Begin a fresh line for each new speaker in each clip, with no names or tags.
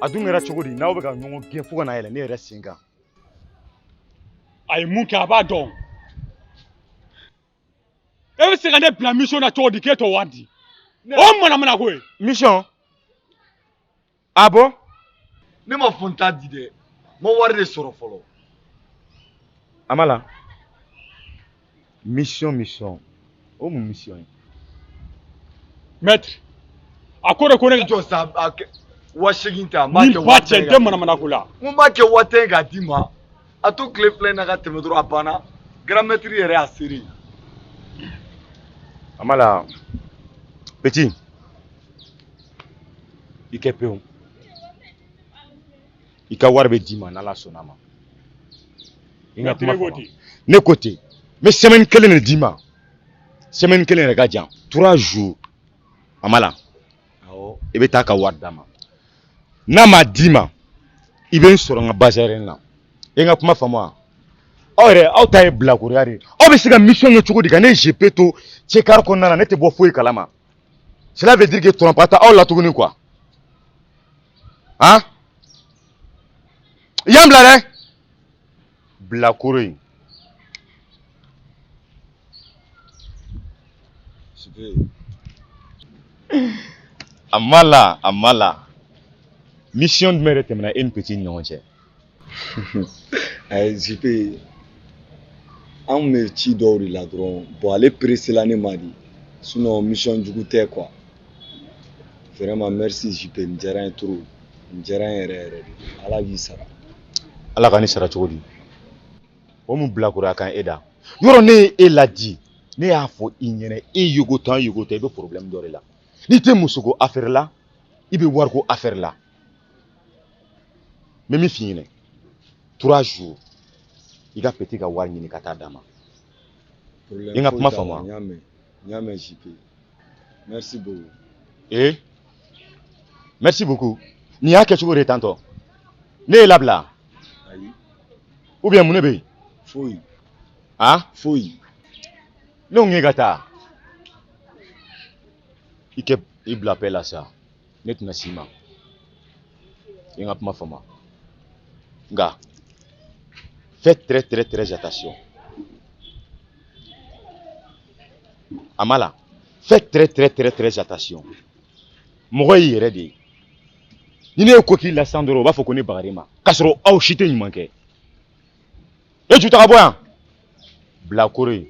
A dun kɛra cogo di n'aw bɛ ka ɲɔgɔn gɛn fo ka na yɛlɛ ne yɛrɛ sen kan?
A ye mun kɛ a b'a dɔn. E bɛ se ka ne bila mission na cogo di k'e t'o wari di? O manamana ko ye.
Mission? Ah bon?
Ne ma fɔ n t'a di dɛ. N ma wari de sɔrɔ fɔlɔ.
Amala. Mission, mission. O mun mission ye?
Maître, a ko de ko ne ka
Jɔ sa, a kɛ 8000 ta, n b'a
Ni
kɛ
ba
waa
cɛ
tan
n
ye
tɛ
k'a d'i ma.
manamana ko la.
N ko n b'a kɛ 10 000 ye k'a d'i ma. A to tile 2 in na ka tɛmɛ dɔrɔn a banna. Grand maître yɛrɛ y'a seere.
Amala, petit, i kɛ pewu. I ka wari bɛ d'i ma n'Ala sɔnna a ma. I ka kuma faamu. Ne ko ten, n bɛ semaine kelen de d'i ma. Semaine kelen yɛrɛ ka jan. 3 jours. Amala,
Awɔ.
i bɛ taa ka wari d'a ma. N'a ma d'i ma, i bɛ n sɔrɔ n ka bazɛrɛni na. I ka kuma faamu wa? Aw yɛrɛ, aw ta ye bilakoroya de ye. Aw bɛ se ka mission kɛ cogo di ka ne GP to cɛkari kɔnɔna na, ne tɛ bɔ foyi kalama. Cela veut dire que tɔnɔpa tɛ aw la tuguni quoi. Han? I y'an bila dɛ. Bilakoro in. A ma la, a ma la. Mission jumɛn de tɛmɛna e ni petit ni ɲɔgɔn cɛ?
Ayi JP, an kun bɛ ci dɔw de la dɔrɔn. Bon, ale pressé la ne ma de. Sinon mission jugu tɛ quoi. Vraiment merci JP, nin diyara n ye trop. Nin diyara n yɛrɛ yɛrɛ de. Ala k'i sara.
Ala ka ne sara cogo di? O mun bilakoroya kan e da? Yɔrɔ ne ye e ladi, ne y'a fɔ i ɲɛna, e yogo tan yogo tɛ, i bɛ problème dɔ de la. N'i tɛ musoko affaire la, i bɛ wariko affaire la. N bɛ min f'i ɲɛna, 3 jours, i ka petit ka wari ɲini ka taa d'a ma.
Problème
I ka
foyi
kuma
t'a la,
faamu wa?
N y'a mɛn, n y'a mɛn JP. Merci beaucoup.
Eh? Merci beaucoup. Nin y'a kɛcogo de ye tantɔ. Ne ye labila.
Ayi.
Ou bien mun de bɛ yen?
Foyi.
Han?
Foyi.
Ne ko k'e ka taa. I kɛ i bila paix la sa. Ne tɛna s'i ma. I ka kuma faamu. Nka, fais très très très attention. Amala, fais très très très très attention. Mɔgɔ y'i yɛrɛ de ye. Ni ne ye ko k'i la sisan dɔrɔn, u b'a fɔ ko ne bagar'i ma. K'a sɔrɔ aw si tɛ ɲuman kɛ. E ju ta ka bɔ yan. Bilakoro in.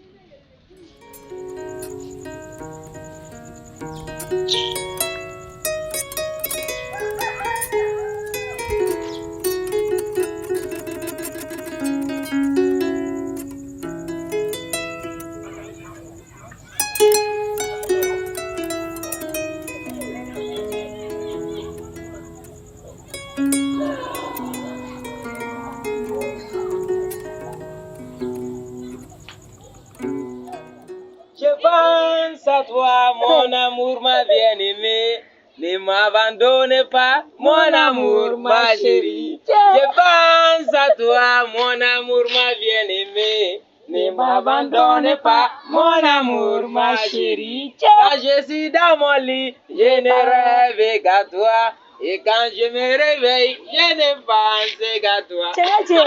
Je pense à toi, mon amour, ma bien-aimée. Ne m'abandonne pas, mon amour, ma chérie. Je pense à toi, mon amour, ma bien-aimée. Ne m'abandonne pas, mon amour, ma chérie. Quand je suis dans mon lit, je ne rêve qu'à toi. Et quand je me réveille, je ne pense qu'à toi.
Cɛ cɛ.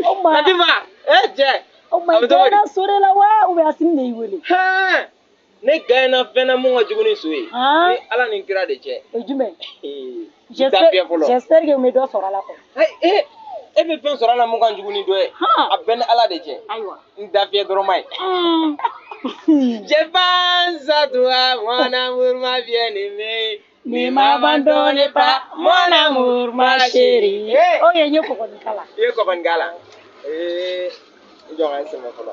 O ma.
Latifa, eh cɛ.
O ma
A bɛ cogo di?
i gɛnna so de la wa ou bien Asimi de y'i wele?
Hɛn. Ne gɛnna fɛn na mun ka jugu ni so ye.
Han?
Ni Ala ni kira de cɛ.
O ye jumɛn?
I t'a fiyɛ fɔlɔ.
J'espère que n bɛ dɔ sɔrɔ a la kɔni.
Eh, e bɛ fɛn sɔrɔ a la mun ka jugu ni dɔ ye.
Han.
A bɛɛ ni Ala de cɛ.
Ayiwa.
N da fiyɛ dɔrɔn ma ye. Je pense à toi, mon amour, ma bien-aimée.
Ne m'abandonne pas, mon amour, ma chérie.
Eh.
O ye n ye kɔgɔnin kala.
I ye kɔgɔnin k'a la. Ee, i jɔ n ka n sɛmɛ fɔlɔ.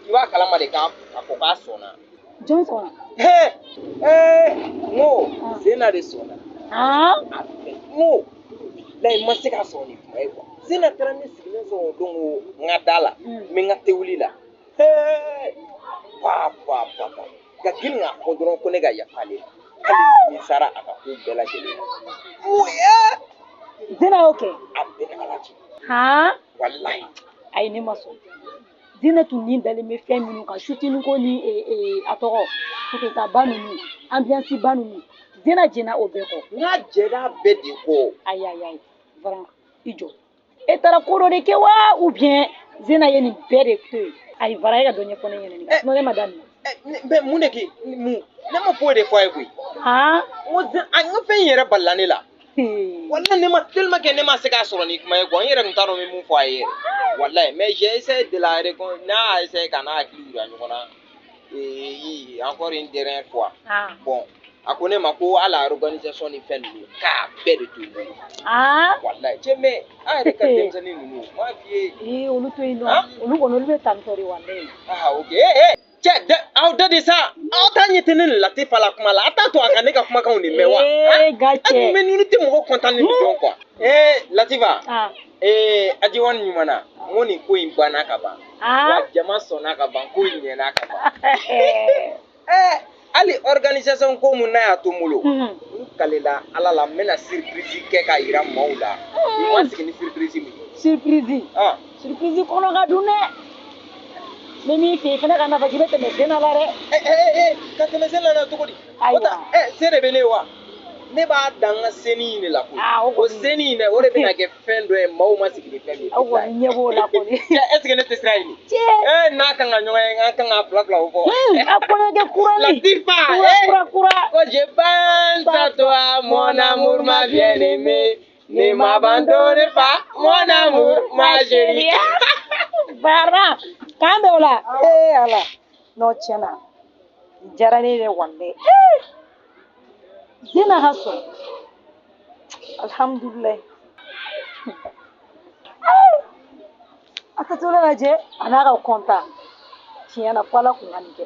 I b'a kalama de k'a fɔ k'a sɔnna.
Jɔn sɔnna?
Ee, ee, n ko Zena de sɔnna.
Han?
A fɛ n ko bilayi n ma se ka sɔn nin kuma ye quoi. Zena taara ne sigilen sɔrɔ o don ko n ka da la, n bɛ n ka tewuli la. Ee, pa pa pa pa. Ka girin k'a fɔ dɔrɔn ko ne ka yafa ale ma. Hali ni sara a ka ko bɛɛ lajɛlen na. N ko ee.
Zena y'o kɛ?
A bɛɛ ni Ala cɛ.
Han?
Walayi.
Ayi ne ma sɔn. Zena tun ni dalen bɛ fɛn minnu kan, shooting ko ni a tɔgɔ phototaba ninnu, ambiance ba ninnu, Zena jɛnna o bɛɛ kɔ.
N ka jɛn'a bɛɛ de kɔ.
Ayi ayi ayi, Varan i jɔ. E taara ko dɔ de kɛ wa ou bien Zena ye nin bɛɛ de to yen? Ayi Varan, e ka dɔ ɲɛfɔ ne ɲɛna nin kan, sinon ne ma da nin na.
Mais mun de kɛ mun? Ne ma foyi de fɔ a ye koyi.
Han?
N ko a n ka fɛn in yɛrɛ balila ne la. Walahi ne ma tellement que ne ma se k'a sɔrɔ ni kuma ye quoi, n yɛrɛ tun t'a dɔn n bɛ mun fɔ a ye yɛrɛ. Walahi mais j'ai essayé de la récon n'a y'a essayé ka n'a hakili yira ɲɔgɔn na. Et encore une dernière fois.
Ah.
Bon, a ko ne ma ko hali a organisation ni fɛn ninnu k'a bɛɛ de to n bolo.
Ah.
Walahi cɛ, mais an yɛrɛ ka denmisɛnnin ninnu, n m'a f'i ye.
Ee, olu to yen nɔ, olu kɔni olu bɛ tantɔ de walahi.
Ah ok, ee cɛ dɛ, aw da de sa, aw t'a ɲɛ tɛ ne ni Latifa la kuma la, a t'a to a ka ne ka kumakanw de mɛn wa?
Ee ga cɛ.
Mais ninnu tɛ mɔgɔ content ni dɔn quoi. Ee Latifa.
Ah.
Ee Ajiwani ɲuman na, n ko nin ko in banna ka ban.
Ah.
Wa jama sɔnna ka ban, ko in ɲɛna ka ban. Ɛɛ hali organisation ko mun n'a y'a to n bolo. N kalela Ala la, n bɛna surprise kɛ k'a yira maaw la. U ma sigi ni surprise min ye.
Surprise.
Ah.
Surprise kɔnɔ ka dun dɛ. N bɛ min f'i ye fɛnɛ, ka na fɔ k'i bɛ tɛmɛ Zena la dɛ.
Ee ka tɛmɛ Zena la cogo di?
Ayiwa.
Ɛ se de bɛ ne ye wa? Ne b'a dan n ka seni in de la koyi. O seni in dɛ, o de bɛna kɛ fɛn dɔ ye maaw ma sigi ni fɛn min ye.
Aw kɔni ɲɛ b'o la kɔni.
Cɛ, est ce que ne tɛ sira ɲini?
Cɛ.
Ee n'a kan ka ɲɔgɔn ye, an kan ka fila fila o fɔ.
A kɔɲɔkɛ kura ni.
Latifa.
Kura kura kura.
Ko je pense à toi, mon amour, ma bien-aimée. Ne m'abandonne pas, mon amour, ma chérie.
Bara, k'an bɛ o la. Ee Ala. Non tiɲɛ na, nin diyara ne ye dɛ walahi. Zena ka sɔn. Alhamdulilayi. A tɛ to lajɛ a n'a ka kɔntan. Tiɲɛ na, fo Ala kun ka nin kɛ.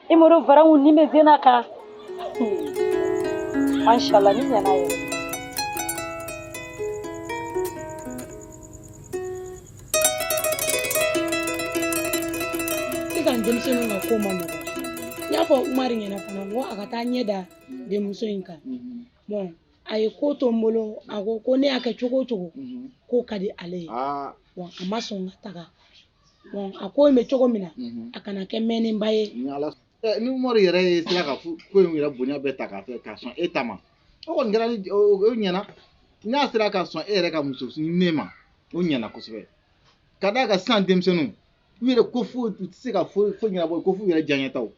I mɔdɔ Varan ni bɛ Zena kan. Mashallah, ni ɲɛna yɛrɛ.
Sisan denmisɛnninw ka ko ma nɔgɔn. N y'a fɔ Umaru ɲɛna fana, n ko a ka taa ɲɛ da denmuso in kan. Bon, a ye ko to n bolo, a ko ko ne y'a kɛ cogo o cogo, k'o ka di ale ye. Bon, a ma sɔn ka taga. Bon, a ko in bɛ cogo min na, a kana kɛ mɛnnenba ye.
Ni Umaru yɛrɛ ye sera ka ko in yɛrɛ bonya bɛɛ ta k'a fɛ k'a sɔn e ta ma, o kɔni kɛra ni o ɲɛna. N'a sera ka sɔn e yɛrɛ ka muso ne ma, o ɲɛna kosɛbɛ. Ka d'a kan sisan denmisɛnninw, u yɛrɛ ko foyi u tɛ se ka foyi foyi ɲɛnabɔ ko f'u yɛrɛ diyaɲɛtaw.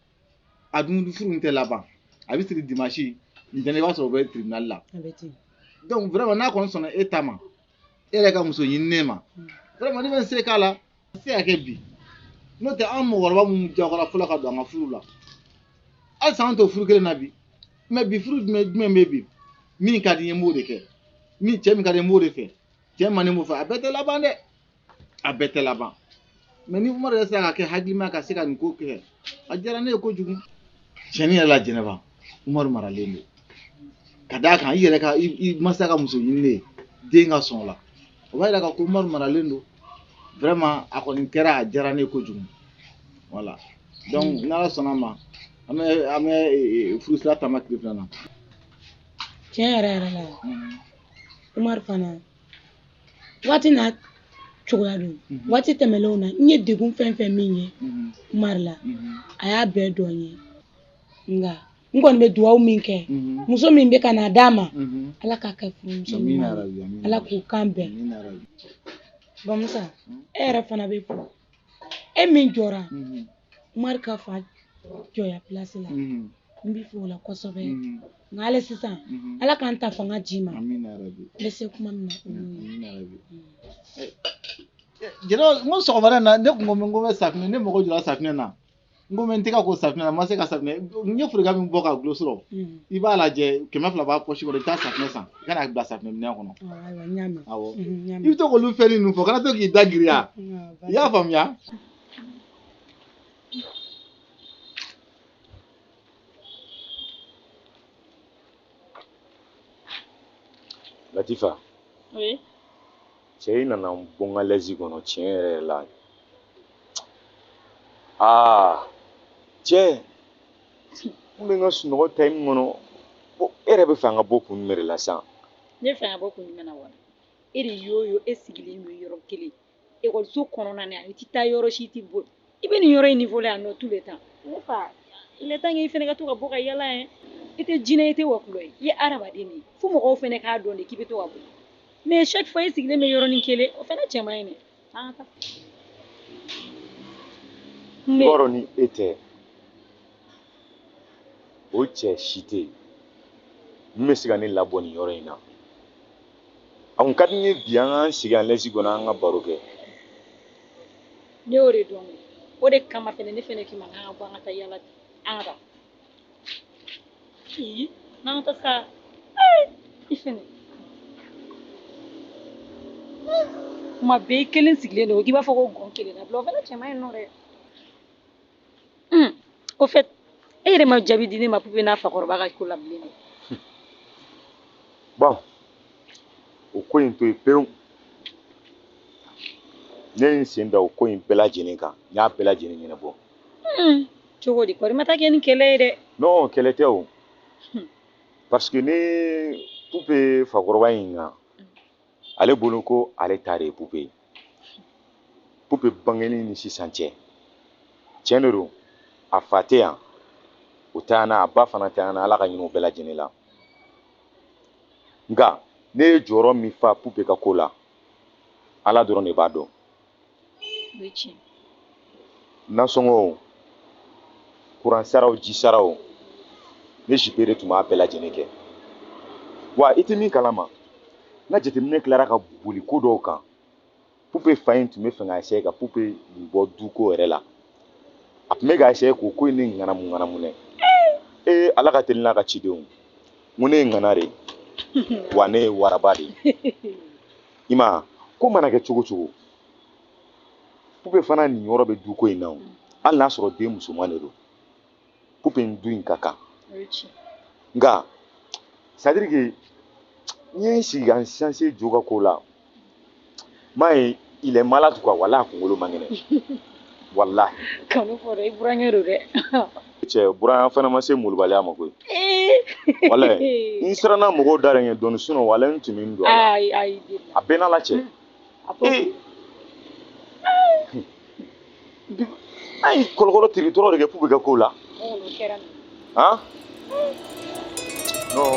A dun furu in tɛ laban, a bɛ siri dimanche ntɛnɛn, i b'a sɔrɔ o bɛ tribunal la. Donc vraiment n'a kɔni sɔnna e ta ma, e yɛrɛ ka muso ɲininen ma, vraiment ne bɛ n se k'a la, a se ka kɛ bi. N'o tɛ an mɔgɔkɔrɔba minnu jagoyara fɔlɔ ka don an ka furu la, halisa an t'o furu kelen na bi. Mais bi furu jumɛn bɛ bi? Min ka di n ye n b'o de kɛ, min cɛ min ka di n b'o de fɛ, cɛ man di n b'o fɛ. A bɛɛ tɛ laban dɛ, a bɛɛ tɛ laban. Mais ni Umaru yɛrɛ sera ka kɛ hakilima ka se ka nin ko kɛ, a diyara ne ye kojugu. Tiɲɛni yɛrɛ la Jɛnɛba, Umaru maralen don. Ka d'a kan i yɛrɛ ka i masa ka muso ɲini den ka sɔn o la, o b'a yira k'a ko Umaru maralen don. Vraiment a kɔni kɛra, a diyara ne ye kojugu. Voilà, donc n'Ala sɔnna a ma, an bɛ furusira taama tile filanan.
Tiɲɛ yɛrɛ yɛrɛ la, Umaru fana waati n'a cogoya don. Waati tɛmɛnlenw na, n ye degun fɛn fɛn min ye Umaru la, a y'a bɛɛ dɔn n ye. Nka n kɔni bɛ dugawu min kɛ, muso min bɛ ka n'a d'a ma, Ala k'a kɛ furumuso ɲuman ye, Ala k'u kan bɛn. Bamusa, e yɛrɛ fana bɛ fo, e min jɔra Umaru ka fa jɔya pilasi la, n b'i fo o la kosɛbɛ. Nka hali sisan, Ala k'an ta fanga d'i ma. N bɛ se kuma min na, o y'o ye.
Jɛnɛba, n ko sɔgɔmada in na ne kun ko n ko bɛ safunɛ, ne mago jɔra safunɛ na. N ko n tɛgɛ ko safunɛ na, n ma se ka safunɛ. N ye folikan min bɔ ka gulo sɔrɔ, i b'a lajɛ 200 b'a pɔsi kɔnɔ, i bɛ taa safunɛ san, i ka n'a bila safunɛ minɛn kɔnɔ.
Ayiwa, n y'a mɛn.
Awɔ, i bɛ to k'olu fɛn ninnu fɔ, kana to k'i da girinya. I y'a faamuya?
Latifa.
Oui.
Cɛ, i nana n bɔ n ka lɛsi kɔnɔ tiɲɛ yɛrɛ yɛrɛ la. Aa cɛ, n bɛ n ka sunɔgɔ time kɔnɔ, e yɛrɛ bɛ fɛ an ka bɔ kun jumɛn de la sisan?
Ne fɛ an ka bɔ kun jumɛn na wa? E de y'o ye, e sigilen don yɔrɔ kelen ekɔliso kɔnɔna na, i tɛ taa yɔrɔ si, i tɛ bɔ, i bɛ nin yɔrɔ in niveau la yan nɔ tout le temps. Ne fa, il est temps que i fɛnɛ ka to ka bɔ ka yala ye. I tɛ jinɛ ye, i tɛ wɔkulɔ ye, i ye adamaden de ye. Fo mɔgɔw fɛnɛ k'a dɔn de k'i bɛ to ka bɔ. Mais chaque fois i sigilen bɛ yɔrɔnin kelen, o fɛnɛ cɛ man ɲi dɛ. An ka taa.
I b'a dɔn ni e tɛ, o cɛ si tɛ yen min bɛ se ka ne labɔ nin yɔrɔ in na. A kun ka di n ye bi an k'an sigi an lɛsi kɔnɔ, an ka baro kɛ.
Ne y'o de dɔn, o de kama fɛnɛ ne fɛnɛ k'i ma k'an ka bɔ, an ka taa yala bi. An ka taa. Ii, n'an ka taa sa. I fɛnɛ. Kuma bɛɛ i kelen sigilen don, k'i b'a fɔ ko gɔn kelen na bila, o fɛnɛ cɛ man ɲi nɔ dɛ. Au fait, e yɛrɛ ma jaabi di ne ma Pupe n'a fakɔrɔba ka ko la bilen dɛ.
Bon, o ko in to yen pewu. Ne ye n sen da o ko in bɛɛ lajɛlen kan, n y'a bɛɛ lajɛlen ɲɛnabɔ.
Cogo di? Kɔri ma taa kɛ ni kɛlɛ ye dɛ.
Non, kɛlɛ tɛ o. Parce que ne Pupe fakɔrɔba in kan, ale bolo ko ale ta de ye Pupe ye. Pupe bangeni ni sisan cɛ, tiɲɛ de don, a fa tɛ yan, o tɛ an na, a ba fana tɛ an na, Ala ka hinɛ u bɛɛ lajɛlen la. Nka ne ye jɔyɔrɔ min fa Pupe ka ko la, Ala dɔrɔn de b'a dɔn. Nasɔngɔ, kuran saraw, ji saraw, ne Jupe de tun b'a bɛɛ lajɛlen kɛ. Wa i tɛ min kalama, n ka jateminɛ tilara ka boli ko dɔw kan. Pupe fa in tun bɛ fɛ k'a essayer ka Pupe nin bɔ duko yɛrɛ la. A tun bɛ k'a essayer k'o ko in ne ŋanamu ŋanamu dɛ. Ee, Ala ka teli n'a ka cidenw. N ko ne ye ŋana de ye, wa ne ye waraba de ye. I ma ko mana kɛ cogo cogo, Pupe fana nin yɔrɔ bɛ duko in na o. Hali n'a sɔrɔ den musoman de don, Pupe ni du in ka kan. Nka c'est à dire que n ye n sigi ka n sanse Jo ka ko la, m'a ye, il est malade quoi. Walahi, a kunkolo man kɛnɛ, walahi.
Kanu fɔ dɛ, i burankɛ don dɛ.
Cɛ, buran fana ma se molobaliya ma koyi. Walahi, n siranna mɔgɔw da de ɲɛ dɔɔni, sinon walahi n tun bɛ n don a la.
Ayi ayi.
A bɛɛ n'Ala cɛ. Ee, an ye kɔlɔkɔlɔ tiritɔrɔ de kɛ Pupe ka ko la. Han, non.